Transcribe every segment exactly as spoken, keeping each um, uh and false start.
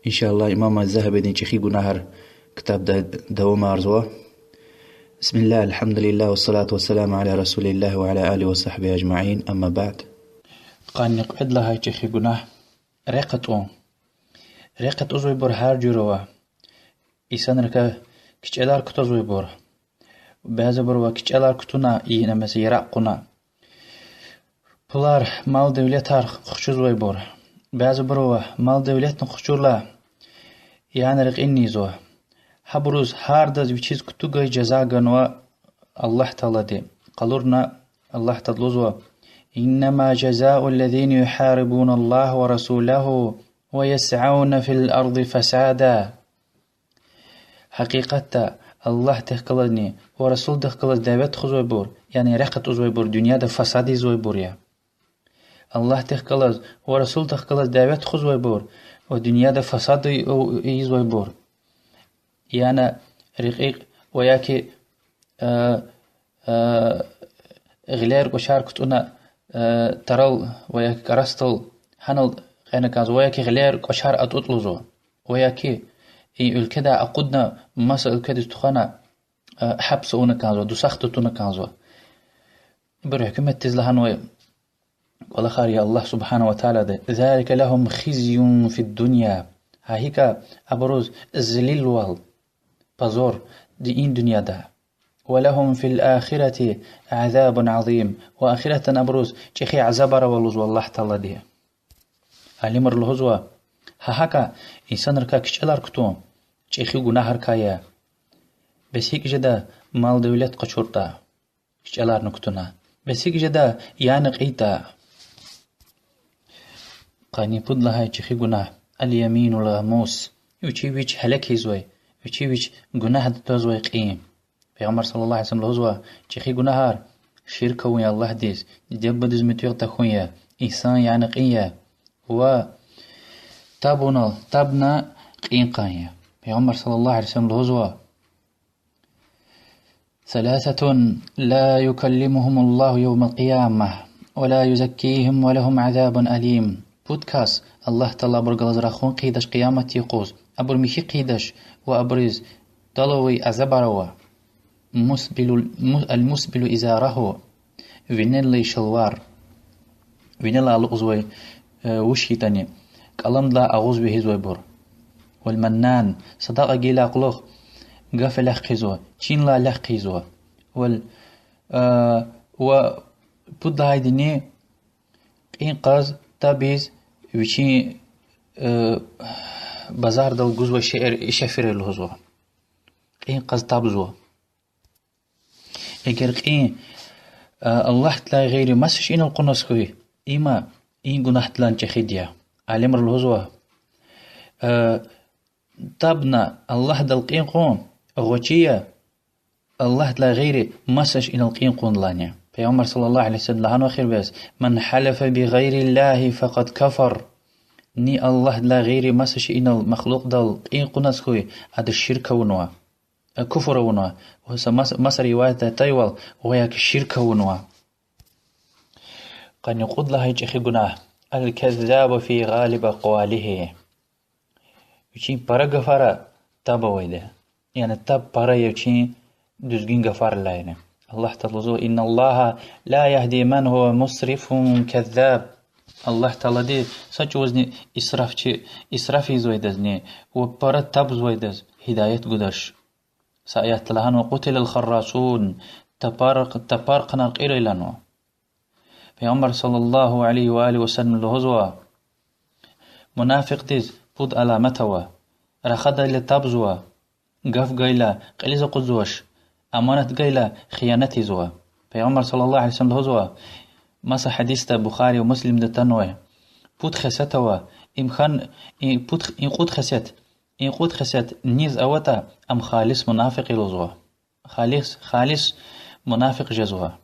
Иншаллагь, имам аз-Загьабидин Чӏехи гунагьар ктабда давамарзава. بسم الله، الحمد لله، والصلاة والسلام على رسول الله وعلى آله وصحبه أجمعين، أما بعد. Къанни кьвед лагьай чӏехи гунагь— рехъ атӏун. Рехъ атӏузвайбур гьар жуьре ава. Инсанрикай кичӏелар кутазвайбур. Бязибуру ава кичӏелар кутуна, ина, месела, яракь кьуна. Пулар, мал-девлетар хчузвайбур. Бязибуру ава мал-девлетни хчурла, яна рекьин ийизва. Гьабуруз гьардаз вичиз кутугай жаза ганва Аллагь Таалади. Къалурна, Аллагь Таалади лугьузва: إنما جزاء الذين يحاربون الله ورسوله ويسعون في الأرض فسادا. Гьакъикъатда Аллагьдихъ галазни ва Расулдихъ галаз дяве тухузвайбур, яни рехъ атӏузвайбур, дуьньяда фасад ийизвайбур я. Аллагьдихъ галаз ва Расулдихъ галаз дяве тухузвайбур ва дуьньяда фасад ийизвайбур, яна рекьикь ва яки гъилер-кӏвачер кутӏуна, тарал ва яки кӏарасдал гьанал кьена кӏанзава, ва яки гъилер-кӏвачер атӏутӏ лугьузва, ва яки и уьлкведай акъудна маса уьлкведиз тухвана, гьапс авуна кӏанзава, дусахда туна кӏанзава. Ибур гьукуматдиз лагьанвай кӏвалахар я Аллагь سبحانه وتعالىди: ذلك لهم خزي في الدنيا. Гьа гьакӏа абуруз зелилвал, позор, и дуьньяда. ولهم في الآخرة عذاب عظيم. Ва ахиратдани абуруз чӏехи азабар ава лугьузва Аллагь Таалади. Алимри лугьузва: гьа гьакӏа инсанрикай кичӏелар кутун чӏехи гунагьрикай я. Бес гьикӏ жеда мал-девлет къачуртӏа, кичӏеларни кутуна? Бес гьикӏ жеда яна кьитӏа? Къанни пуд лагьай чӏехи гунагь— اليمين الغموس. Вичи вич гьелек ийизвай, вичи вич гунагьда твазвай кьин. Пайгъамбар صلى الله عليه وسلم лугьузва: чӏехи гунагьар— ширк авун я Аллагьдиз, диде-бубадиз муьтӏуьгъ тахьун я, инсан яна кьин я, ва таб авунал, табна кьин кьун я. Пайгъамбар صلى الله عليه وسلم лугьузва: ثلاثة لا يكلمهم الله يوم القيامة ولا يزكيهم ولهم عذاب أليم. Пуд кас Аллагь Таала абур галаз рахун хъийидач къиямат юкъуз, абур михьи хъийидач ва абуруз тӏал авай азабар ава. المسبل إزاره, винел алай шалвар, винелай алукьзавай вуч хьайитӏани, кӏаламдилай агъуз вегьизвайбур. والمنان, садакьа гайидалай кьулухъ гаф элях хъийизва, чинлай элях хъийизва. Ва пуд лагьайдини— кьин кьаз табиз вичин базардал гузвай шейэр ишефире лугьузва. Кьин кьаз табзава. Эгер кьин Аллагьдилай гъейри маса шейинал кьуназ хьуй, има и гунагьдилай чӏехиди я. Алимри лугьузва: табна Аллагьдал кьин кьун гъвечӏи я Аллагьдилай гъейри маса шейинал кьин кьундалайни. Пайгъамбар صلى الله عليه وسلم лагьанва эхир бес: من حلف بغير الله فقد كفر. Ни Аллагьдилай гъейри маса шейинал, махлукьдал кьин кьуназ хьуй, ада ширк авунва, куфр авунва. Ва са маса, маса риваятда атайвал, ва яки ширк авунва. Къанни кьуд лагьай чӏехи гунагь: الكذاب في غالب أقواله. Вичин пара гафара таб авайди. Яни таб пара я вичин дуьзгуьн гафарилайни. Аллагь Таала лугьузва: إن الله لا يهدي من هو مسرف كذاب. Аллагь Таалади са чӏавузни исрафчи, исраф ийизвайдазни ва пара табзавайдаз гьидаят гудач. Са аятда лагьанва: قتل الخرصون, тапар, тапар хъанар кьирай лагьанва. Пайгъамбар صلى الله عليه وآله وسلم лугьузва: мунафикьдиз пуд аламат ава: рахадайла табзава, гаф гайила кьилиз акъудзавач, аманат гайила хиянат ийизва. Пайгъамбар صلى الله عليه وسلم лугьузва, маса гьадисда, Бухари ва Муслимда атанвай: пуд хесет ава, им хьан, и пуд, и кьуд хесет, и кьуд хесет низ аватӏа, ам халис мунафикь я лугьузва. Халис, халис мунафикь жезва.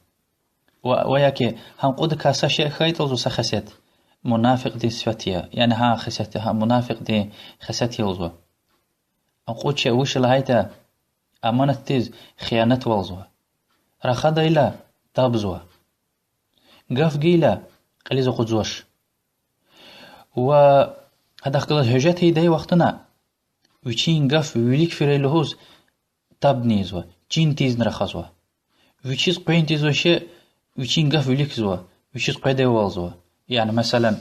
Ва, ва яки гьа кьудакай са шей хьайитӏа лугьузва, са хесет, мунафикьдин сифат я. Яни гьа хесет, гьа мунафикьдин хесет я лугьузва. А кьуд шей вуч я лагьайтӏа, аманатдиз хиянатвалзава, рахадайла табзава, гаф гайила кьилиз акъудзавач. Ва Гьадахъ галаз гьуьжет ийидай вахтунда вичин гаф вилик фирай лугьуз табни ийизва, чин тийизни рахазва. Вичиз къвен тийизвай шей вичин гаф виликзава, вичиз къведайвалзава. Яни, меселан,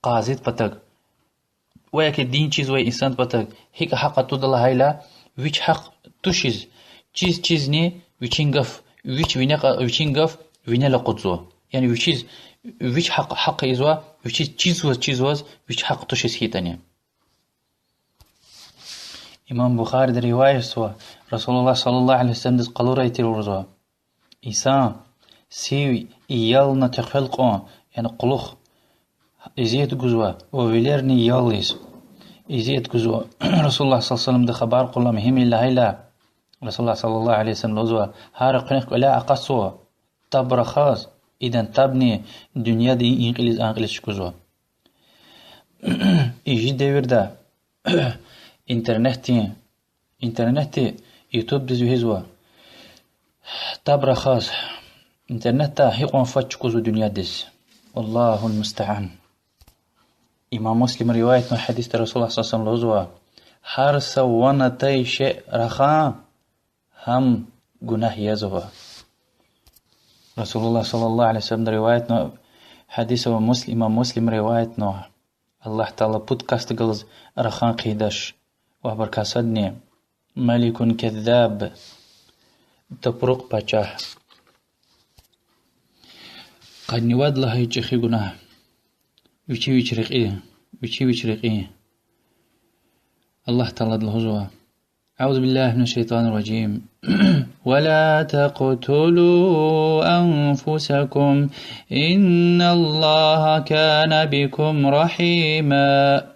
къазид патаг ва яки дин чизвай инсан патаг гьикӀ гьахъ атӀуда лагьайла, вич гьахъ тушиз, чиз-чизни вичин гаф, вич вине кьа-, вичин гаф винел акъудзава. Яни вичиз, вич гьахъ, гьахъ ийизва, вичиз чизваз, чизваз, вич гьахъ тушиз хьайитӀани. Имам Бухариди риваятзава, Расулуллагь صلى الله عليه وسلمдиз къалурай тир лугьузва: инсан сив ялна текъвел кьун, яни кьулухъ, азият гузва ва вилерни ялиз азият гузва. Расулуллагь صلى الله عليه وسلمди хабар кьурла мугьимдин лагьайла, Расулуллагь صلى الله عليه وسلم лугьузва: гьар экуьнахъ кӀваляй акъатзава, таб рахаз, идан табни дуьньяда и-, и кьилиз, а кьилиз чукӀузва. И чи девирда интернетдин, интернетди ютубдиз вегьизва, таб рахаз, интернетда гьикьван фад чукӀузва дуьньядиз. والله المستعان. Имам Муслима риваятнавай гьадисда Расулуллагь صلى الله عليه وسلم лугьузва: гьар са ван атай шей рахун гьам гунагь язава. Расулуллагь صلى الله عليه وسلمди риваятнавай гьадис ава, Муслим, имам Муслима риваятнава. Аллагь Таала пуд касди галаз рахун хъийидач, ва абурукай садни ملك كذاب, тапрукь пачагь. Къанни вад лагьай чӀехи гунагь. Вичи вич рекьин, вичи вич рекьин. Аллагь Таалади лугьузва: أعوذ بالله من الشيطان الرجيم. ولا تقتلوا أنفسكم إن الله كان بكم رحيما.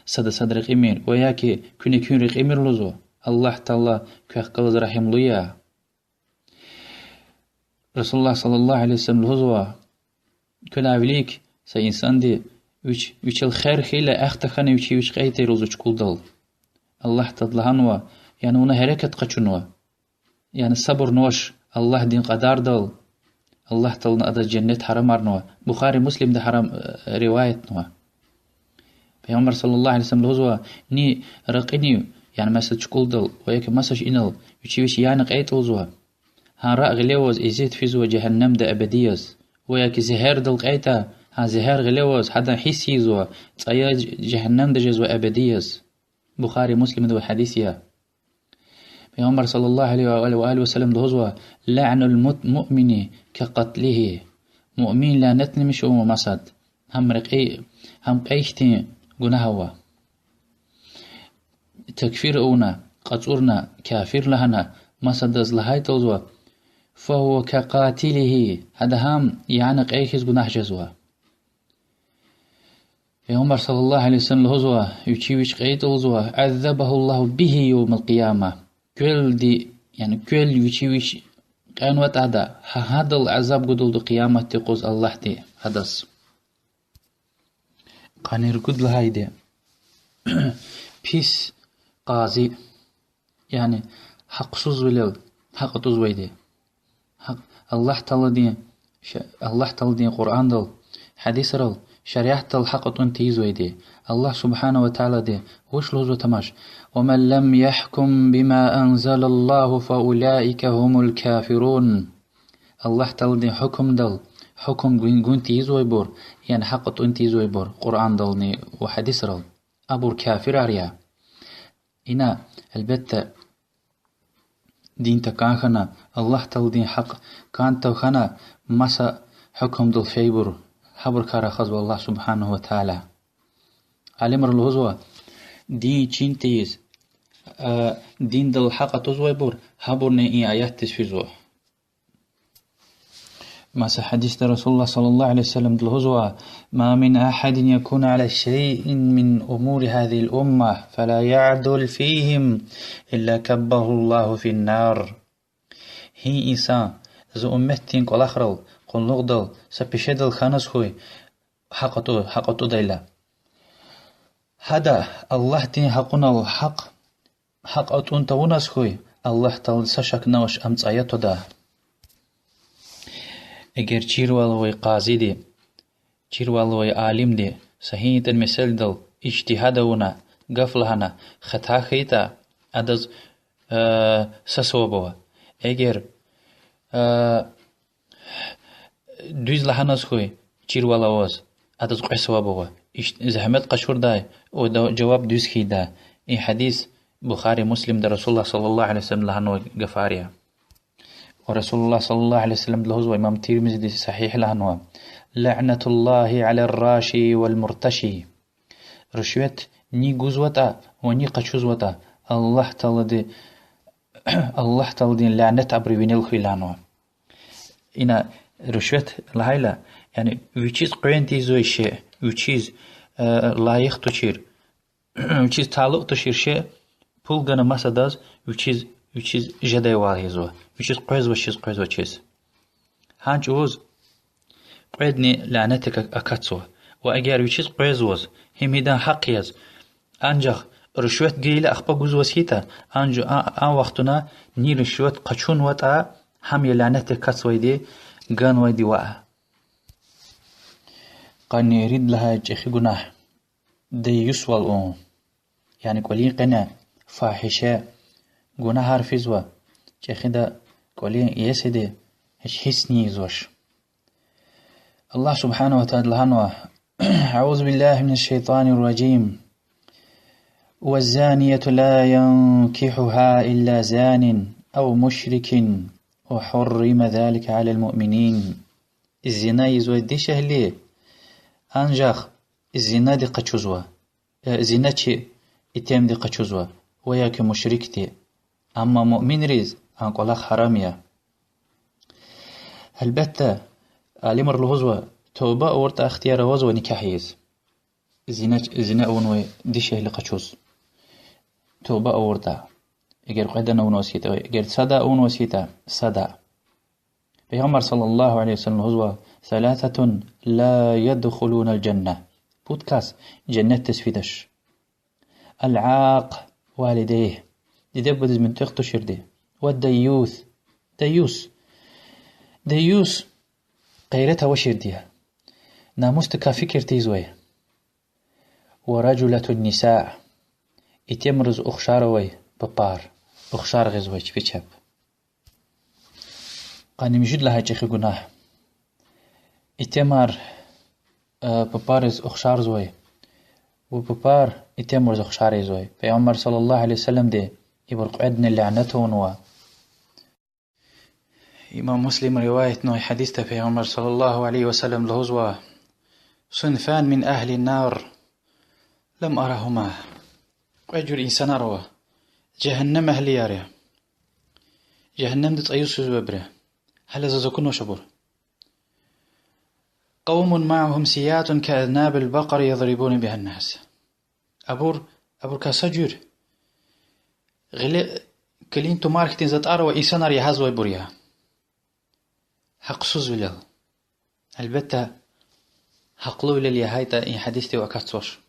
Сада сад рекьимир, ва яки куьне куьн рекьимир лугьузва, Аллагь Таала квехъ галаз регьимлу я. Расулуллагь صلى الله عليه وسلم лугьузва: квелай вилик са инсанди вич, вичел хер хьайила, эхтахьана вичи вич кьейтӀа лугьузва чукӀулдал. Аллагь Таалади лагьанва, яни вуна гьерекат къачунва, яни сабурнавач Аллагьдин кьадардал, Аллагь Таалади адаз женнет гьарамарнава. Бухари, Муслимда гьарам, э, риваятнава. Пайгъамбар صلى الله عليه وسلم лугьузва: ни ракьинив, яни маса чукӀулдал ва яки масач инал вичи вич яна кьейтӀа лугьузва, гьа ракь гъиле аваз эзият физва жегьеннемда эбеди яз, ва яки зегьердал кьейтӀа, гьа зегьер гъиле аваз гьадан гьисс ийизва, цӀая жегьеннемда жезва эбеди яз. Бухари, Муслимда авай гьадис я. Пайгъамбар صلى الله عليه وآله وسلم лугьузва: لعن المؤمن كقتله. Муъмин лянетламиш авунва масад, гьам рекьи-, гьам кьей хьтин гунагь ава. Такфир авуна, кьацӀурна, кафир лагьана масадаз лагьайтӀа лугьузва: فهو كقاتله, гьада гьам яна кьей хьиз гунагь жезва. Пайгъамбар صلى الله عليه وسلم лугьузва, вичи вич кьейтӀа лугьузва: عذبه الله به يوم القيامة. Квелди, яни квел вичи вич кьенватӀа ада, гьа гьадал азаб гудалда къияматдин юкъуз Аллагьди гьадаз. Къанни ругуд лагьайди. Пис къази, яни гьахъсузвилел гьахъ атӀузвайди. Гьахъ-, Аллагь Тааладин, ш-, Аллагь Тааладин Къуръандал, гьадисрал, шариатдал гьахъ атӀун тийизвайди. Аллагь سبحانه وتعالىди вуч лугьузва тамаш: ومن لم يحكم بما أنزل الله فأولئك هم الكافرون. Аллагь Тааладин гьукумдал гьукум гун, гун тийизвайбур, яни гьахъ атӀун тийизвайбур Къуръандални ва гьадисрал, абур кафирар я. Ина, гьелбетда, дин такӀан хьана, Аллагь Тааладин гьахъ кӀан тахьана, маса гьукумдал фейибур, гьабурукай рахазва Аллагь سبحانه وتعالى. Алимри лугьузва, дин чин тийиз, а, диндал гьахъ атӀузвайбур, гьабурни и аятдиз физва. Маса гьадисда Расулуллагь صلى الله عليه وسلمди лугьузва: ما من أحد يكون على شيء من أمور هذه الأمة فلا يعدل فيهم إلا كبه الله في النار. Гьи инсан зи умметдин кӀвалахрал, къуллугъдал, са пешедал хьаназ хьуй, гьахъ атӀу-, гьахъ атӀудайла, гьада Аллагьдин гьакъунал гьахъ, гьахъ атӀун тавуназ хьуй, Аллагь Таалади са шакни авач, ам цӀая твада. Эгер чирвал авай къазиди Чирвал авай алимди са гьинитӀа месэладал ижтигьад авуна, гаф лагьана, хата хьайитӀа, адаз, э, са саваб ава. Эгер, э, дуьз лагьаназ хьуй, чирвал аваз, адаз кьве саваб ава. Ижт-, зегьмет къачурдай ва да-, жаваб дуьз хьайидай. И гьадис Бухари, Муслимда Расулуллагь صلى الله عليه وسلم лагьанвай гафар я. Ва Расулуллагь صلى الله عليه وسلم лугьузва, имам Тирмизиди сагьигь лагьанва: لعنة الله على الراشي والمرتشي. Рушвет ни гузватӀа ва ни къачузватӀа, Аллагь Таалади-, Аллагь Тааладин лянет абурун винел хьуй лагьанва. Ина рушвет лагьайла, яни вичиз къвен тийизвай шей, вичиз, э, лайих тушир, вичиз талукь тушир шей, пул гана масадаз, вичиз, вичиз жедайвал ийизва, вичиз къвезвачиз, къвезвачиз. Гьа чӀавуз кьведни лянетдик акатзава. Ва эгер вичиз къвезваз, гьим гьидан гьахъ яз, анжах рушвет гайила ахпа гузваз хьайитӀа, анжах а, а вахтунда ни рушвет къачунватӀа, гьам я лянетдик акатзавайди, ганвайди ваъ. Къанни ирид лагьай чӀехи гунагь— дейюсвал авун. Яни кӀвалин къене фагьиша, гунагьар физва, чӀехида кӀвалин иесиди гьич гьисс ийизвач. Аллагь سبحانه وتعالى лагьанва: أعوذ بالله من الشيطان الرجيم. والزانية لا ينكحها إلا زان أو مشرك وحرم ذلك على المؤمنين. Зина ийизвай дишегьли анжах зинади къачузва, э, зиначи итимди къачузва, ва яки мушрикди. Амма муъминриз а кӀвалах гьарам я. Гьелбетда, алимри лугьузва, туба авуртӀа ихтияр авазва никягь ийиз. Зина, зина авунвай дишегьли къачуз. Туба авуртӀа. Эгер кьведан авунваз хьайитӀа, эгер сада авунваз хьайитӀа, сада. Пайгъамбар صلى الله عليه وسلم лугьузва: ثلاثة لا يدخلون الجنة. Пуд кас женнетдиз фидач. العاق والديه, диде-бубадиз муьтӀуьгъ туширди. والديوث, даюс. Даюс гъейрат авачирди я. Намусдикай фикир тийизвай. ورجلة النساء, итимриз ухшар авай папар, ухшар гъизвай чпи чеб. Къанни муьжуьд лагьай чӀехи гунагь— итимар, э, папариз ухшарзавай ва папар итимриз ухшар ийизвай. Пайгъамбар صلى الله عليه وسلمди ибур кьведни лянет авунва. Имам Муслима риваятнавай гьадисда Пайгъамбар صلى الله عليه وسلم лугьузва: صنفان من أهل النار لم أرهما. Кьве жуьре инсанар ава, жегьеннем эгьлияр я, жегьеннемда цӀаюз физвайбур я, гьеле заз акунвач абур. قوم معهم سياط كأذناب البقر يضربون بها الناس. Абур, абурукай са жуьре гъиле килин тумар хьтин затӀар ава, инсанар ягьазвайбур я. Гьахъсузвилел. Гьелбетда, гьахълувилел ягьайтӀа, и гьадисдив акатзавач.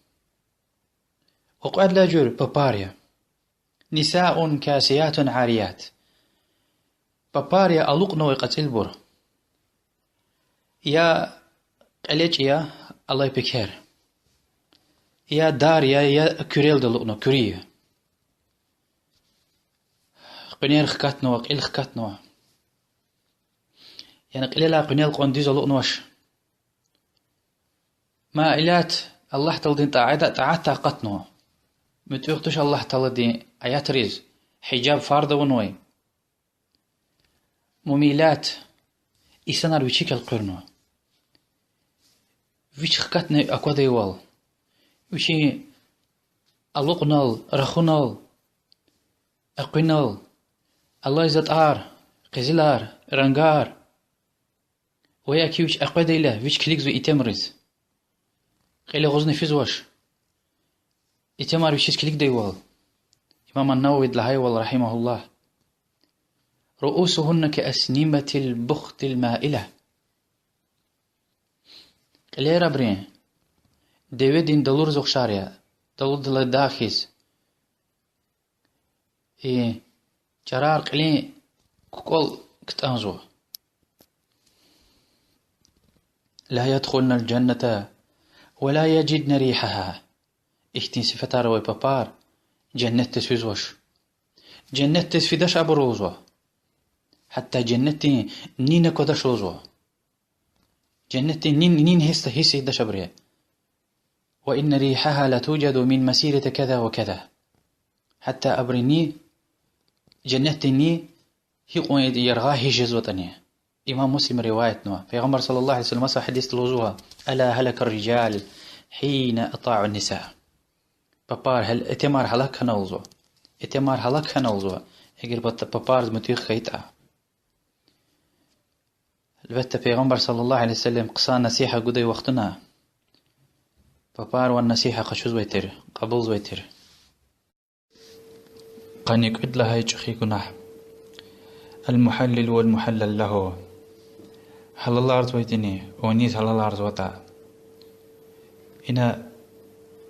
Ва кьвед лагьай жуьре папар я. نساء كاسيات عاريات. Папар я алукьнавай кьацӀилбур. Я кьелечӀ я, алай пекер, я дар я, я куьрелди алукьнава, куьруь я. Къуьнер хкатнава, кьил хкатнава. Яни кьилелай къуьнел кьван дуьз алукьнавач. مائلات, Аллагь Тааладин тӀа-, тӀаатдай акъатнава. МуьтӀуьгъ туш Аллагь Тааладин аятриз, гьижаб фарз авунвай. مميلات, инсанар вичик элкъуьрнава. Вич хкатна аквадайвал, вичин алукьунал, рахунал, экуьнал, алай затӀар, къизилар, рангар, ва яки вич экъведайла, вич килигзавай итимриз. Кьил агъузна физвач, итимар вичиз килигдайвал. Имам ан-Нававиди лагьайвал, رحمه الله: رؤوسهن كأسنمة البخت المائلة. Кьилер абурун деведин далуриз ухшар я, далудилай дагъ хьиз. И чӀарар кьилин кукӀвал ктӀанзава. لا يدخلن الجنة ولا يجدن ريحها. Ихьтин сифетар авай папар женнетдиз физвач. Женнетдиз фидач абуру лугьузва. Гьатта женнетдин нина квадач лугьузва. Женнетдин нин, нин гьисс, гьисс ийидач абуру. وإن ريحها لتوجد من مسيرة كذا وكذا. Гьатта абурун ни, женнетдин ни гьикьван яргъай гьисс жезватӀани. Имам Муслима риваятнава. Пайгъамбар صلى الله عليه وسلم са гьадисда лугьузва: ألا هلك الرجال حين أطاعوا النساء. Папар гьал-, итимар гьалак хьана лугьузва. Итимар гьалак хьана лугьузва, эгер пат-, папараз муьтӀуьгъ хьайитӀа. Гьелбетда, Пайгъамбар صلى الله عليه وسلم хъсан насигьат гудай вахтунда папар ван насигьат къачузвай тир, кьабулзавай тир. Къанни кӀуьд лагьай чӀехи гунагь. المحلل والمحلل له. Гьалаларзавайдини ва низ гьалаларзаватӀа. Ина,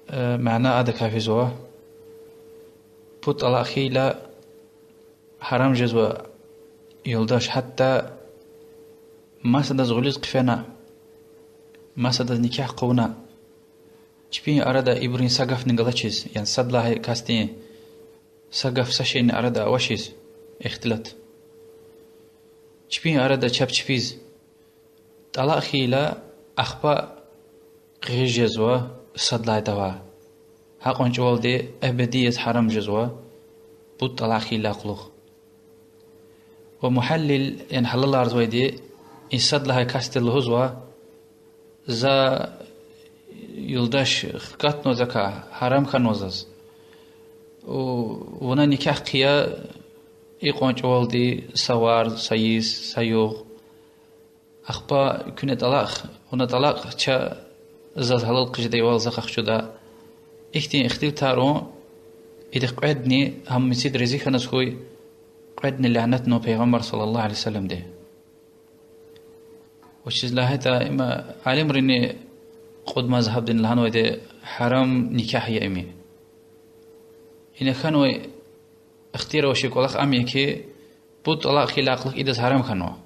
э, мана адакай физва: пуд тӀалакь хьайила гьарам жезва юлдаш, гьатта масадаз гъуьлуьз хъфена, масадаз никягь хъувуна, чпин арада ибурун са гафни галачиз, яни сад лагьай касдин са гаф, са шейни арада авачиз, ихтилат. Чпин арада чеб чпиз тӀалакь хьайила, ахпа гъиз жезва сад лагьай давай. Гьакьван чӀавалди эбеди яз гьарам жезва, пуд тӀалакь хьайидалай кьулухъ. Ва мухаллил, яни гьалаларзавайди, и сад лагьай касди лугьузва: за юлдаш хкатнава закай, гьарам хьанва заз. Вуна никягь хъия икьван чӀавалди, са варз, са йис, са югъ. Ахпа куьне тӀалакь, вуна тӀалакь ча, заз гьалал хъжедайвал за къахчуда. Ихьтин ихтилатар авун, идахъ кьведни, гьам мицид рази хьаназ хьуй, кьведни лянатнава Пайгъамбар صلى الله عليه وسلمди. Вучиз лагьайтӀа има алимрини кьуд мазгьабдин лагьанвайди гьарам никягь я ими. Ина хьанвай ихтияр авачир кӀвалах ам я хьи, пуд тӀалакь хьайидалай кьулухъ идаз гьарам хьанва.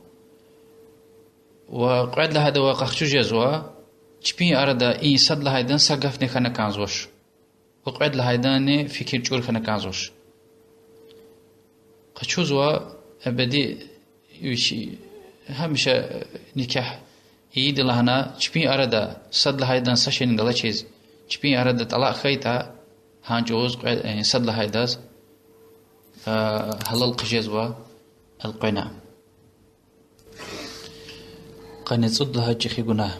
Ва кьвед лагьайдавай къахчуз жезва, чпин арада и сад лагьайдан са гафни хьана кӀанзавач. Ва кьвед лагьайданни фикир чӀур хьана кӀанзавач. Къачузва эбеди вич гьамиша никягь ийида лагьана, чпин арада сад лагьайдан са шейни галачиз, чпин арада тӀалакь хьайитӀа, гьа чӀавуз кьве-, э, сад лагьайдаз, э, гьалал хъжезва элкъвена. Къанни цӀуд лагьай чӀехи гунагь.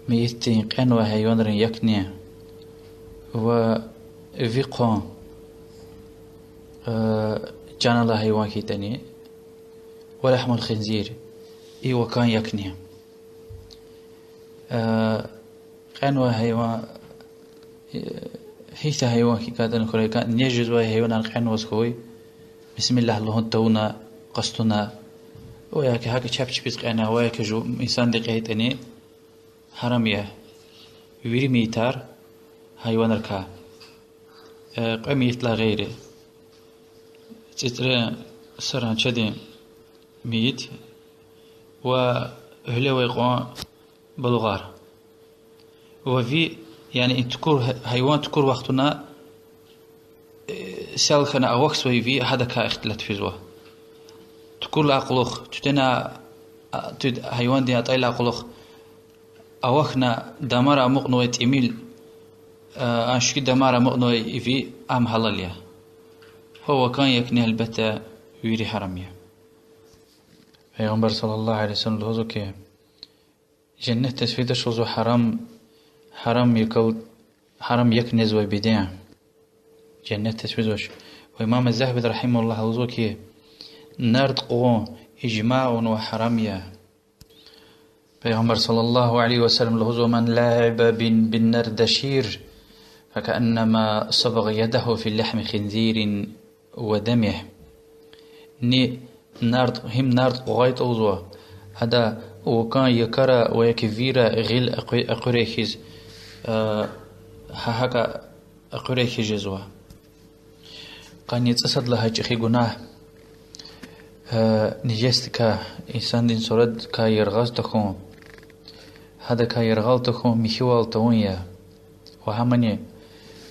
Мейитдин кьенвай гьайванрин якни ва ви хъван, э, чан алай гьайван хьайитӀани, ولحم الخنزير, и вакан якни. Э, кьенвай гьайван, э, гьихьтин гьайван хьайитӀани хьурай, нез жезвай гьайванар кьенваз хьуй, бисмиллагь лугьун тавуна, къастуна, ва я хьи гьакӀ чеб чпиз кьена, ва я хьи жу-, инсанди кьейтӀани, гьарам я. Вири мейитар гьайванрикай, э, кьве мейитдилай гъейри. ЦӀицӀрен, саранчадин мейит ва гьуьлевай кьван балугъар. Ва ви, яни и тукӀур, гьайван тукӀур вахтунда, э, сел хьана авахьзавай ви, гьадакай ихтилат физва. ТукӀурдалай кьулухъ, туьтуьна, а, туьд-, гьайвандин атӀайдалай кьулухъ авахьна дамара амукьнавай тӀимил, а, а шуькӀуь дамара амукьнавай ви, ам гьалал я. Гьа вакан якни, гьелбетда, вири гьарам я. Пайгъамбар صلى الله عليه وسلم лугьузва хьи, женнетдиз фидач лугьузва гьарам, гьарам якал, гьарам як незвай беден. Женнетдиз физвач. Ва имам Загьабиди رحمه الله лугьузва хьи, нард къугъун ижма авунва гьарам я. Пайгъамбар صلى الله عليه وسلم лугьузва: من لعب بن-، بالنردشير فكأنما صبغ يده في لحم خنزير ودمه. Ни нард, гьим нард къугъайтӀа лугьузва, ада вакан якара ва я хьи вира гъил экъуь-, экъуьрай хьиз, э, гьа-, гьакӀа экъуьрай хьиз жезва. Къанни цӀусад лагьай чӀехи гунагь, э, нижесдикай, инсандин сураткай яргъаз тахьун. Адакай яргъал тахьун михьивал тавун я. Ва гьамни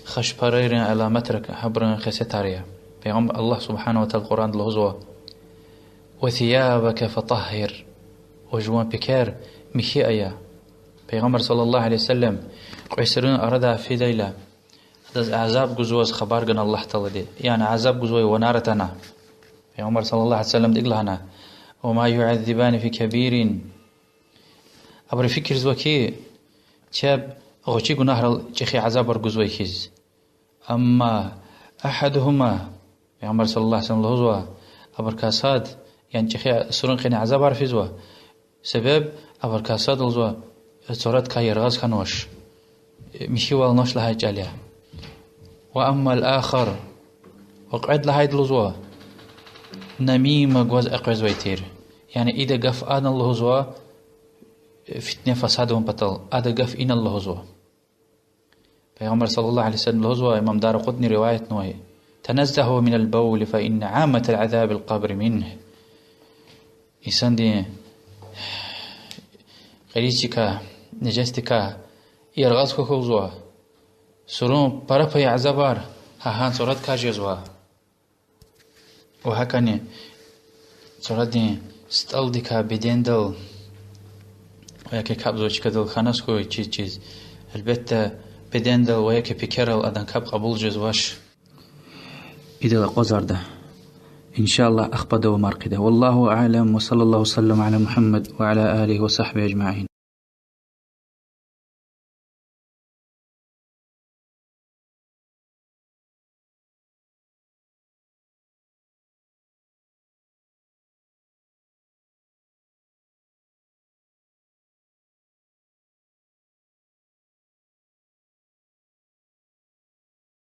хашпарайрин аламатра, гьабурун хесетар я. Пайгъам-, Аллагь سبحانه وتعالى Къуръанда лугьузва: وثيابك فطهر. Ва жуван пекер михьи ая. Пайгъамбар صلى الله عليه وسلم кьве сурун арадай фидайла, адаз азаб гузваз хабар гана Аллагь Таалади, яни азаб гузвай ванар атана. Пайгъамбар صلى الله عليه وسلمди икӀ лагьана: وما يعذبان في كبير. Абуру фикирзава хьи, чеб гъвечӀи гунагьрал чӀехи азабар гузвай хьиз. أما أحدهما, Пайгъамбар صلى الله عليه وسلم лугьузва, абурукай сад, яни чӀехи сурун къене азабар физва. Себеб абурукай сад лугьузва, цурадикай яргъаз хьанвач, михьивал авач лагьай чӀал я. وأما الآخر, ва кьвед лагьайди лугьузва, намима гваз экъвезвай тир. Яни ида гаф ана лугьузва, фитне-фасад авун патал, ада гаф ина лугьузва. Пайгъамбар صلى الله عليه وسلم лугьузва, имам Даракъутни риваятнавай: تنزهوا من البول فإن عامة عذاب القبر منه. Инсандин къиризчикай, нежесдикай яргъаз хьухь лугьузва. Сурун пара пай азабар гьа гьа цурадикай жезва. Ва гьакӀни цурадин стӀалдикай бедендал, ва я капӀзавай чкадал хьаназ хьуй чиз-чиз. Гьелбетда, бедендал ва я пекерал адан капӀ кьабул жезвач. Идал акъвазарда. إن شاء الله, ахпа давамар хъийида. والله أعلم، وصلى الله وسلم على محمد وعلى آله وصحبه أجمعين.